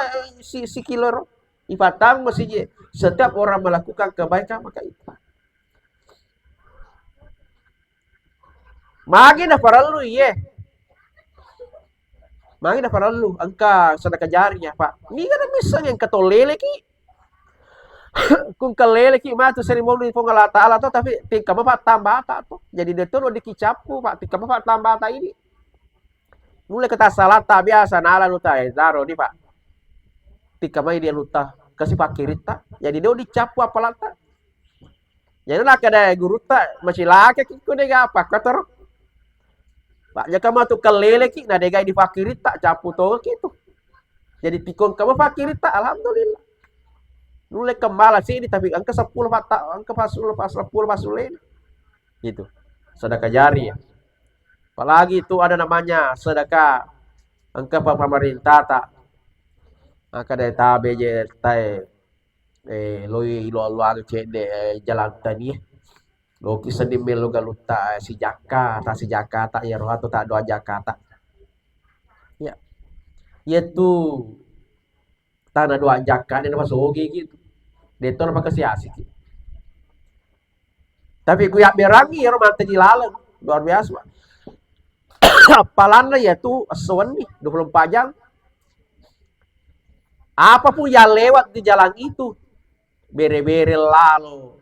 si, sikilo ro. Ipattama masiji, setiap orang melakukan kebaikan maka itu. Magi naparellu iye. Magi naparellu engka sedekah jariah, Pak. Niga na misseng engka tau leleki. Ku engka leleki matu seri monri Puang Allah Ta'ala to, tapi tingka mapattambata to. Jadi de to weddikki cappu, Pak, tingka mapattambata ini. Nulle kata salata biasa nala nuta, eh, taro di, Pak. Tingka mai dia nuta kasi pakkiritta. Jadi de wedding cappu apalatta. Jadi nakkeda gurutta, "Macilakaki ko dega apa kataro. Pak, jaka matu kelleleki na dega dipakkiritta, cappu tongaki tu." Jadi tikong kama pakkiritta, alhamdulillah. Nulle kembala sini tapi engka seppulo patta, engka passulo, pas seppulo passulo. Gitu. Sedekah jariah. Apalagi itu ada namanya sedekah engka pa-, pamarintata. Maka dai tabe je tae eh, loi ilo-, ilo aga cedde, eh, jalan tani, eh. Loki seddi melo galutta, eh, si jakka, ta si jakka ta, iyaro atau ta doa jakka ta. Ya. Yaitu tanah doa jakka ni napasogi gitu. Deto napakasiasi ki. Tapi ku yabberangi iyaro mantaji laleng, luar biasa, Pak. Appalanna iyatu esso wenni, dua puluh empat jam. Apapun yang lewat di jalan itu, bere-bere lalo,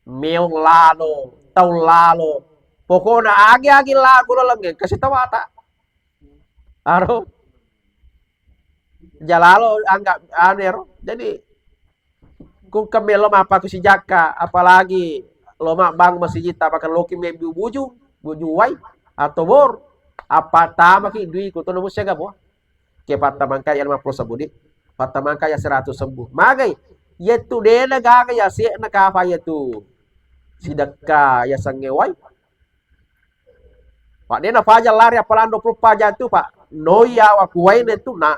meong lalo, tau lalo, pokokna agi-agi lalo, engka sitawata. Aro. Jalalo anggap anu ero. Jadi, ku kemmelo mappaku sijakka, apalagi lo mabbang masijid tapakka loki mebbu buju, buju wai, atau bor, apa tamaki dui ku tono musia gabo. Ke pattamangka ya lima puluh sebbu di, pattamangka ya seratus sebbu. Magai, yetu dena gaga ya sekna kapa yetu sidekka ya sangewai. Pak, de nafaja lari appalang dua puluh empat jam tu, Pak. Noi yawa kuwaina tu na,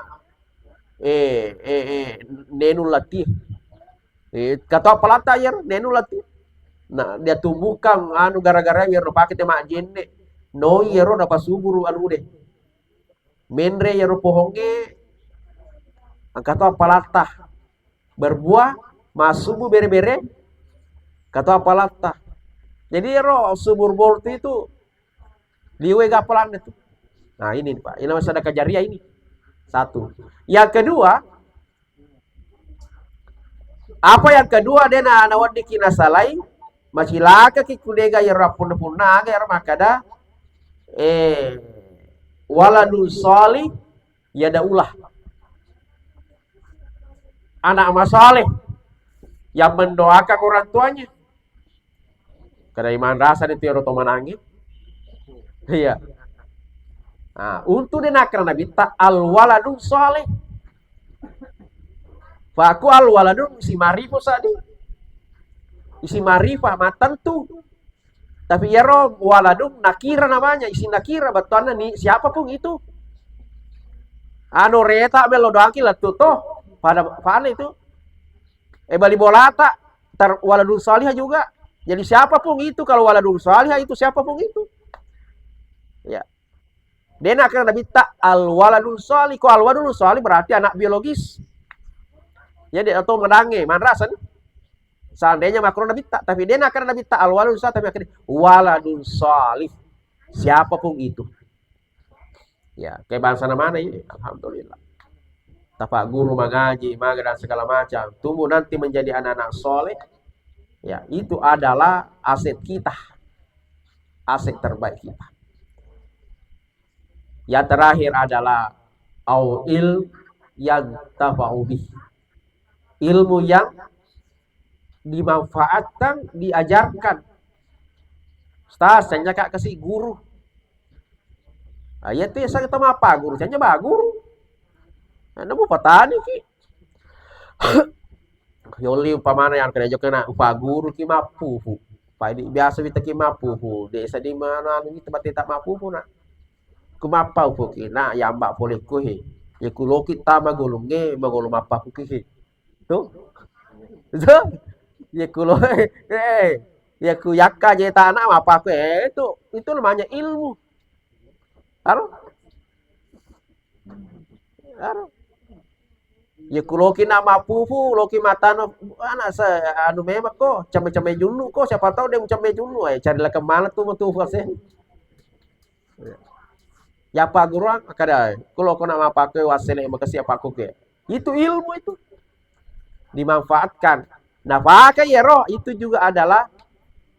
eh, eh, eh, nenu lati. Eh, kata apalata yer nenu lati. Nah, dia tumbuhkan anu gara-gara yer pake te majenne. Noi yero napasuburu anu de. Menre yero pohonge, engka to apalatta berbuah, massubu bere-bere, engka to apalatta. Jadi yero subur boltu itu liwe ga apalanna tu. Nah, ini Pak, ini sedekah jariah ini. Satu. Yang kedua, apa yang kedua, de na, naweddikki nasalai, macilakaki kudega yero appunna-punna aga yero makkada, eh, waladun shalih yad'ulah. Anak masaleh yang mendoakan orang tuanya. Kada iman rasa itu yero to manangi. Iya. Nah, untuk de nakkeda Nabitta al waladun shalih. Faku al waladun isi marifu sadi. Isi marifa mattentu. Tapi yero waladun nakira namanya, isi nakira bettuanna ni siapapun itu. Anu reta melo doangki lettu to. Pada, pada itu. Eh, bali bolata, tar waladun salihah juga. Jadi siapapun itu, kalau waladun salihah itu siapapun itu. Ya. De nakkeda Nabitta al waladun salih. Ko al waladun salih berarti anak biologis. Jadi atau menange, manrasa nih. Seandainya makro Nabitta, tapi de nakkeda Nabitta al waladun salih, tapi akhirnya waladun salih. Siapapun itu. Ya, kayak bangsana mana ini? Alhamdulillah. Tapak guru mengaji, maga dan segala macam. Tumbuh nanti menjadi anak-anak soleh. Ya, itu adalah aset kita. Aset terbaik kita. Yang terakhir adalah au ilm yang tafa'u bih. Ilmu yang dimanfaatkan, diajarkan. Ustaz, saya kak kasih guru. Ah, iya tu ya saya ketemu apa guru? Saya nyoba guru. Nah, nemu petani ki. Yoli umpamana yang kena jokena upa guru ki mapuhu. Pai di biasa wita ki mapuhu. Desa di mana anu kita bati tak mapuhu nak. Ku mappa upu ki nak yamba pole ku he. Ya ku loki tama golonge, magolo mappa ku ki he. Tu. Tu. Ya ku lo, eh, ya ku yakka je tanah apa aku, eh, itu, itu namanya ilmu. Aro? Aro? Ya ku loki na mapupu, loki matano, anak se, anu memang ko, came-came junnu ko, siapa tahu dia came junnu, eh, cari lah kemana tuh, tuh, fase. Ya, apa guruan, kada, ku loko na mapake, wasele, makasih apa aku ke. Itu ilmu itu. Dimanfaatkan. Nah, pakai ya roh, itu juga adalah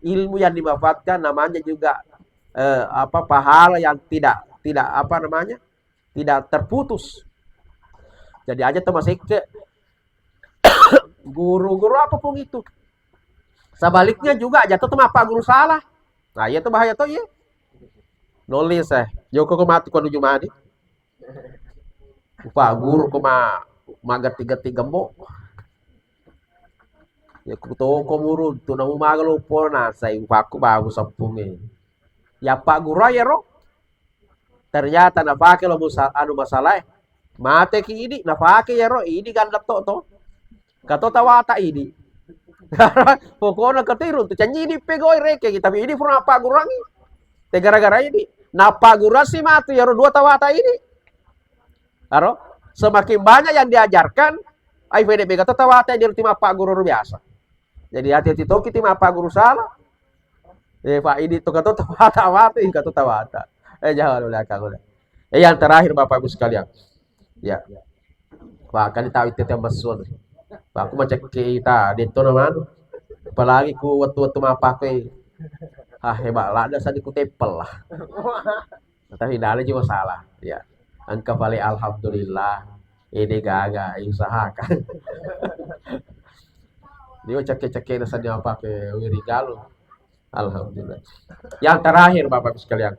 ilmu yang dimanfaatkan, namanya juga, eh, apa, pahala yang tidak, tidak, apa namanya, tidak terputus. Jadi aja tuh masih ke guru-guru apapun itu. Sebaliknya juga aja tuh, tuh apa guru salah. Nah, iya tuh bahaya tuh, iya. Nulis, eh. Joko ko mati ko nuju mani. Upa guru ko ma, magati-gati gembo. Ya ku toko muru tu namu maga lopona sai upaku babu seppunge. Ya Pak guru ya ro. Ternyata napake lo musa, anu masalah. Mate ki idi, napake ya ro, idi ganda to to. Kato tawata idi. Pokokna ketiru tu canji idi pegoi reke, tapi idi pura apa gurangi. Te gara-gara idi. Napa gurasi matu ya ro dua tawata idi. Aro, semakin banyak yang diajarkan, ai pede bega to tawata di rutima Pak Guru biasa. Jadi hati-hati toki tima Pak Guru salah. Eh, Pak, ini to kato tawata, wata, ini kato tawata. Eh, jangan udah, Kang, udah. Eh, yang terakhir, Bapak Ibu sekalian. Ya. Wah, kan tahu itu tembak suara. Wah, aku macam kita, dia tuh nama anu. Apalagi ku waktu-waktu apa aku, eh. Ah, hebat lah, ada saja ku tepel lah. Tapi tidak ada juga salah. Ya. Engka pale alhamdulillah. Ini gaga, usahakan. Dia cek-cek na saja apa ke wirigalu. Alhamdulillah. Yang terakhir, Bapak Ibu sekalian.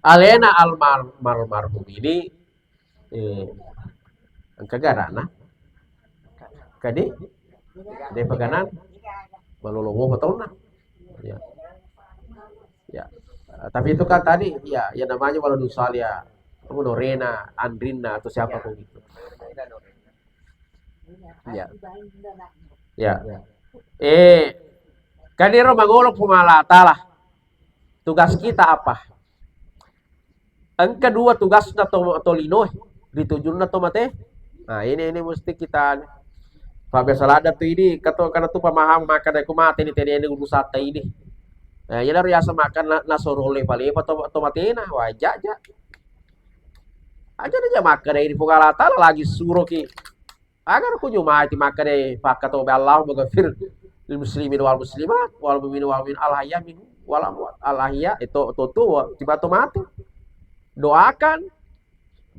Alena almar-, almarhum ini, eh, engka garana. Kadi, de paganan, malolo mo taunna. Ya. Ya. Tapi itu kan tadi, ya, ya namanya waladun salih, ya. Kamu Norena, Andrinna, atau siapa pun gitu. Ya. Ya. Eh, kan ero mangolo Puang Allah Ta'ala. Tugas kita apa? Engka dua tugasna to, to linoe, ri tujunna to mate. Nah, ini, ini mesti kita, Pak, biasa ladda tu ini, kato, karena tu pemaham makan aku mate ini, tadi ini urusan ini. Nah, ini harus biasa makan na, nasoro lepa-lepa to, to matena, wajah aja. Aja aja makan ini, Puang Allah Ta'ala lagi suruh ki. Agar ku jumai ti makkeda, pakkato be, Allahumma ghafir lil muslimin wal muslimat wal mu'minin wal mu'minat al ahya minhum wal amwat. Al ahya itu to, to, tiba to mate. Doakan.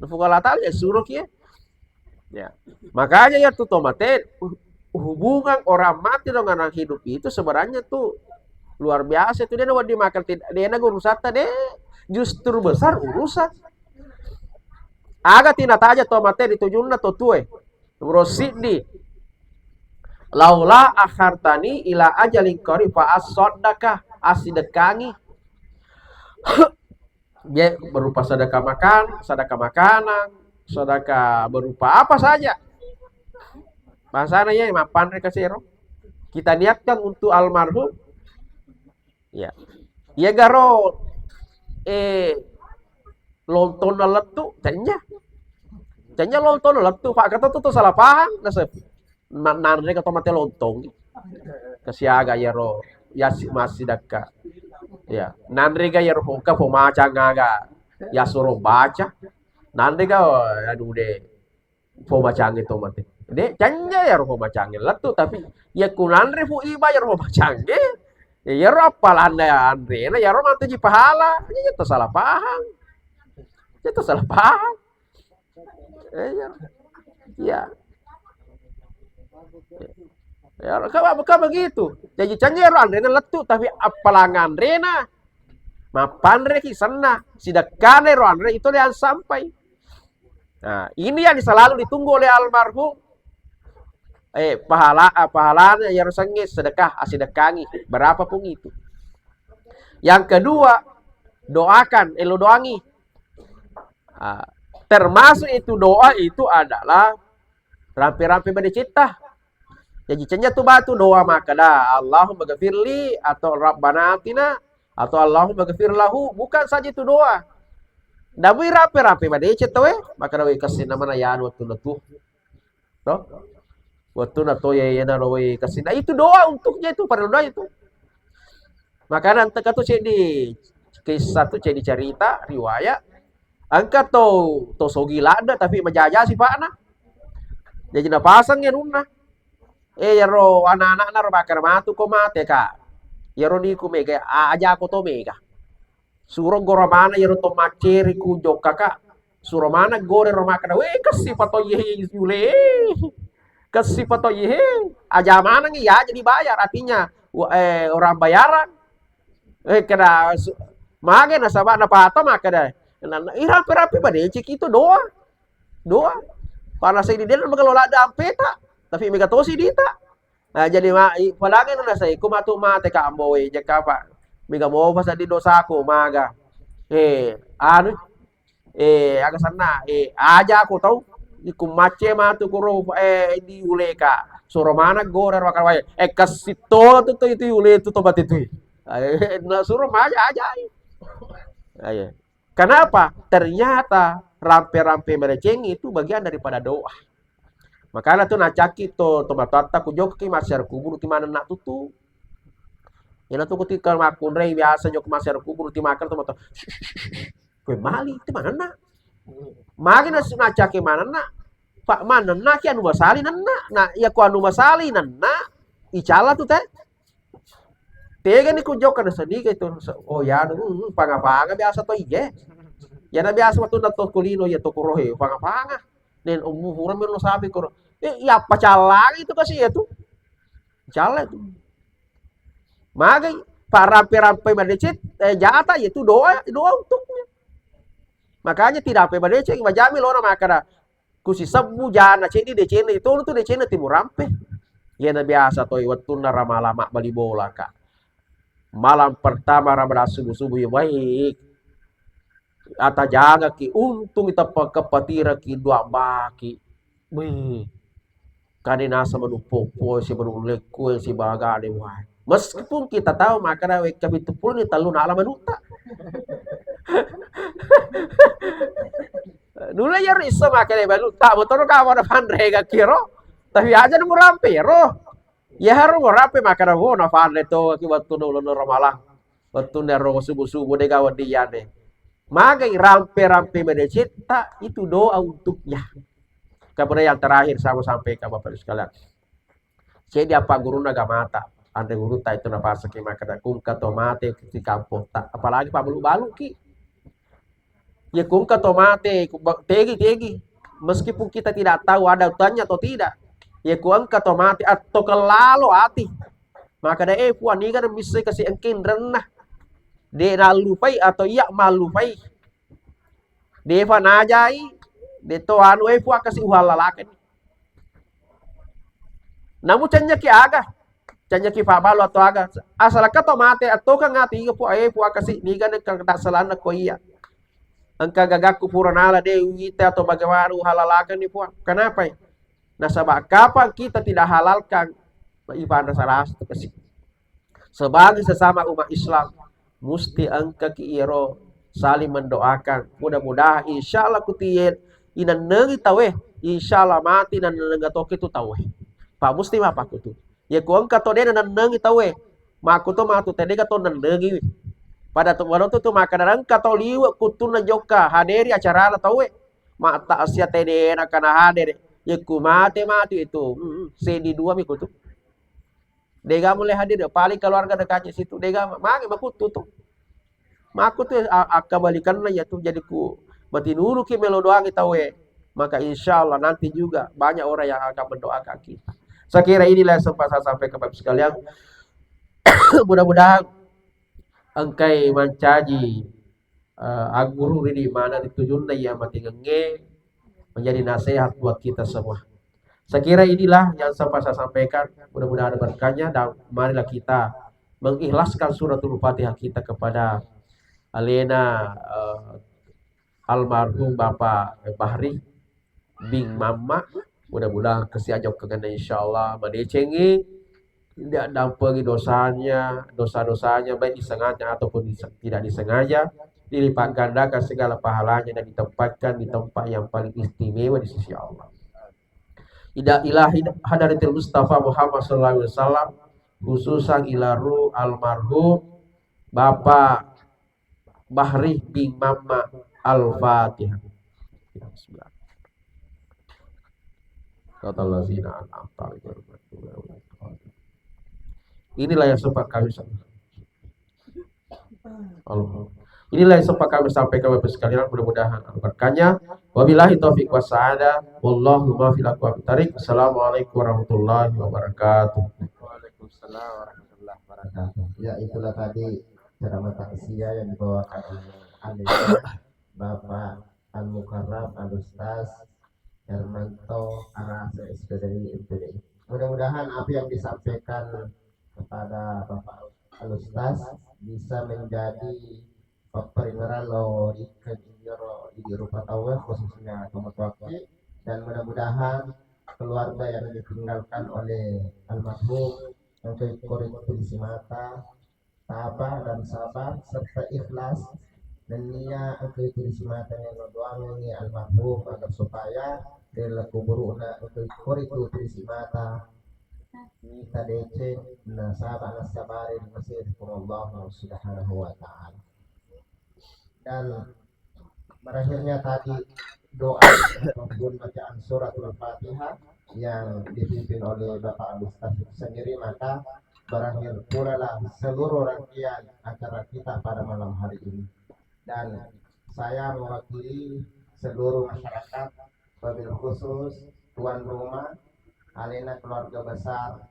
Puang Allah Ta'ala ya suruh kia. Ya. Makanya ya tu to mate, hubungan orang mati dengan orang hidup itu sebenarnya tuh luar biasa itu, dia wedding makan tidak, dia na urusan tadi justru besar urusan. Aga tina taja to mate ri tujunna to tue. Nomor siddi. Laula akhartani ila ajalin qarib fa asaddaqa, asidekkangi. Dia berupa sedekah makan, sedekah makanan, sedekah berupa apa saja. Bahasana ya, mapanre kasero. Kita niatkan untuk almarhum. Ya. Iya garo, eh, lontong lettu, canya. Canya lontong lettu, Pak, kata tuh, tuh salah paham, nasib. Na-, nanre ka to mate lontong. Kasiaga yaro, yasi masih daka. Ya, nanre ga yaro, ka po macang aga. Ya suruh baca. Nanre ga, aduh deh. Pomacangnge to mate. De, canja yaro pomacangnge lettu, tapi ya kunanre fu iba yaro pomacangnge. Ya, yaro appalanna anrena, yaro mantuji pahala. Ya, itu salah paham. Itu salah paham. Eh, ya. Ya. Ya, ka, ka begitu. Jadi canja yaro anrena lettu, tapi appalang anrena. Mappanreki senna. Sidekkana ro anre itu yang sampai. Nah, ini yang selalu ditunggu oleh almarhum. Eh, pahala, ah, pahalana yang sange sedekah, asidekkangi, berapapun itu. Yang kedua, doakan, elo doangi. Ah, termasuk itu doa itu adalah rampe-rampe madecetta. Jadi cenya tu batu doa makkeda, Allahumma ghafirli atau Rabbana atina atau Allahumma ghafir lahu. Bukan saja itu doa. Namui rampe-rampe madeceng tauwe, makkeda, "Wei, kessinna mana yanu wettunna tu." To? Wettunna to ya, ya naro, wei, kessinna. Itu doa untuknya itu, pada doa itu. Makana engka tu ceddi kisah tu, ceddi cerita, riwayat. Engka to, to sogi ladde tapi majaja sipa'na. Jadi napaseng anunna. Eh, yaro anak-anakna ro makkeda, "Matu ko mate, Kak." Yaro niku mega, a-, aja ko to mega. Suro gora mana yaro to macceri ku jokka, Kak. Suro mana gore ro makkeda, "Weh, kessi pato ye yule. Kessi pato ye." Aja maneng ya jadi bayar, artinya wa-, eh, orang bayaran. Eh, kena su-, mage nasaba napato makkeda. Na, na, irampe-rampe madeceng itu doa. Doa. Pada sai di dia mengelola dampeta, tapi mega tosi dita. Nah, jadi ma-, i-, padange na sai, ku matu mate ka ambo we, jekka pa. Mega mopa seddi dosaku, maga. Eh, anu, eh, aga senna, eh, aja aku tau, iku macce matu kuro, eh, di uleka. Suro mana gora ro makkeda, eh, kessi to tu, tu, itu ule tu tobat itu. Eh, na suro maja aja. Ayo. Kenapa? Ternyata rampe-rampe madeceng itu bagian daripada doa. Makana tu nacakki to, to matoatta ku jokki massiar kuburu ti maneng nak tutu. Iyana tu ketika makkunrai biasa jokka masyarakat kubur ti makan tu mato. Kue mali itu manenna. Magi nasu nacake manenna. Pak manenna ki anu masali nenna. Nah, iya ku anu masali nenna, icala tu teh. Tega ni ku jokka na seniga itu. Oh ya, hmm, panga-panga biasa to iye. Ya na biasa waktu na to kulino ya to kurohe panga-panga. Nen ummu hura melo sapi koro. Eh, iya apa calang itu kasih ya tu. Cala itu. Magai, pa rampe-rampe madeceng, eh, jata, yaitu doa, doa untuknya. Makanya tidak apa madeceng, majami lona makana. Kusisebbu jana ceddi decenna, itu tu decenna timu rampe. Iyana biasa toi wettunna rama-lama bali bola, Kak. Malam pertama Ramadan subuh-subuh ya baik. Atajangaki, untung ita pe-, kepatiraki dua baki. Wih, kani nasa manu popo, si manu lekku, si bagane, wah. Meskipun kita tahu makana wekka pitu puluh ni tellu nala manutta. Nulle iyaro iso makana manutta, motoro kamu ada panrega kiro. Tapi aja nemu rampe ro. Ya haru rampe makana wo na panre to ki waktu nulung ramalang. Waktu nero subuh-subuh dega wadiane. Magai rampe-rampe madecetta itu doa untuknya. Kemudian yang terakhir saya mau sampaikan Bapak Ibu sekalian. Jadi apa guruna gamata, anre guruta itu napasaki maka kungka to mate di kampung tak apalagi pabalu-balu ki. Ya kungka to mate, ku ba-, tegi, tegi. Meskipun kita tidak tahu ada utangnya atau tidak. Ya ku engka to mate atau kelalo ati. Maka da eh puan niga bisa kasi engkin renna. De nallupai atau iya mallupai. Defa najai, de to anu eh puan kasi uhallalakani. Namu canyaki aga, canyaki pabalu atau aga. Asal ka to mate atau ka ngati iga puan eh puan kasi niga ne ka tak selana ko iya. Engka gagakku pura nala de wita atau bagaimana uhallalakani puan. Kenapa? Nasaba kapan kita tidak halalkan, ipanra salah satu kasi. Sebagai sesama umat Islam, musti engkaki iyaro saling mendoakan. Mudah-mudahan, insya Allah, kutiye inennengi tawe, insya Allah mati nannenga toke tu tawe. Pak musti apa kutu? Ya ku engka to dena nannengi tawe, maku to matu tedega to nannengi. Pada tu walau tu, tu maka engka to liwe kutunna jokka haderi acara tawe. Mata asia tedena kana hadere. Ya ku mate mati itu. Hmm, sedi dua mi kutu. Dega mulai hadir, paling keluarga dekatnya situ. Dega mage makutu tu. Makutu a-, akkabalikanna ya tu jadi ku mati nuru ki melo doangi tawe. Maka insya Allah nanti juga banyak orang yang akan mendoakan kita. Saya kira inilah yang sempat saya sampaikan Bapak sekalian. Mudah-mudahan engkai mancaji eh, agguru ridi mana ritujunna iya matingengnge menjadi nasihat buat kita semua. Saya kira inilah yang sempat saya sampaikan. Mudah-mudahan ada berkahnya dan marilah kita mengikhlaskan suratul Fatihah kita kepada alena eh, almarhum Bapak Bahri. Bing Mamma, mudah-mudahan kesiajo kegana insyaallah madecengi, tidak dampengi dosanya, dosa-dosanya baik disengaja ataupun dise-, tidak disengaja, dilipat gandakan segala pahalanya dan ditempatkan di tempat yang paling istimewa di sisi Allah. Ida ilahi hadaratil Mustafa Muhammad sallallahu alaihi wasallam, khususan ila ruh almarhum Bapak Bahri bin Mamma Al-Fatihah. Bismillah. Inilah yang sempat kami sampaikan. Inilah yang sempat kami sampaikan Bapak sekalian, mudah-mudahan ada berkahnya. Wabillahi taufiq wassa'adah. Wallahu muwaffiq ila aqwamit thariq. Assalamualaikum warahmatullahi wabarakatuh. Waalaikumsalam warahmatullahi wabarakatuh. Ya, itulah tadi ceramah takziah yang dibawakan oleh Alim Bapak Al-Mukarram Al-Ustaz Hermanto Arasa S P D I M P D I. Mudah-mudahan apa yang disampaikan kepada Bapak Al-Ustaz bisa menjadi papparingerang lao ri kajiro idi rupa tauwe, khususnya tomatoakki, dan mudah-mudahan keluarga yang ditinggalkan oleh almarhum engka ikko ri tulisi mata, tabah dan sabar serta ikhlas, nennia engka itu risimata neno doangengi almarhum agar supaya ri laleng kuburu'na engka ikko ritu tulisi mata Mita deceng nasaba nassabari ri masiri Puang Allah Subhanahu wa Ta'ala. Dan berakhirnya tadi doa ataupun bacaan suratul Fatihah yang dipimpin oleh Bapak Al-Ustaz sendiri, maka berakhir pulalah seluruh rangkaian acara kita pada malam hari ini. Dan saya mewakili seluruh masyarakat, wabil khusus tuan rumah, alena keluarga besar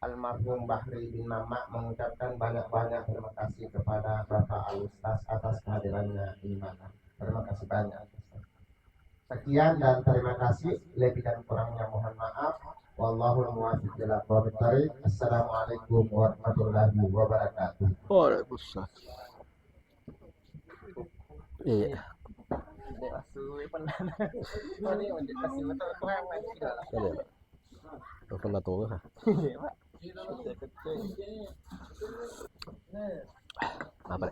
almarhum Bahri bin Mamak, mengucapkan banyak-banyak terima kasih kepada Bapak Al-Ustaz atas kehadirannya di mana. Terima kasih banyak. Sekian dan terima kasih. Lebih dan kurangnya mohon maaf. Wallahul muwaffiq ila aqwamit thariq. Assalamualaikum warahmatullahi wabarakatuh. Waalaikumsalam. Iya. Ada. Telepon lah tuh. Apa?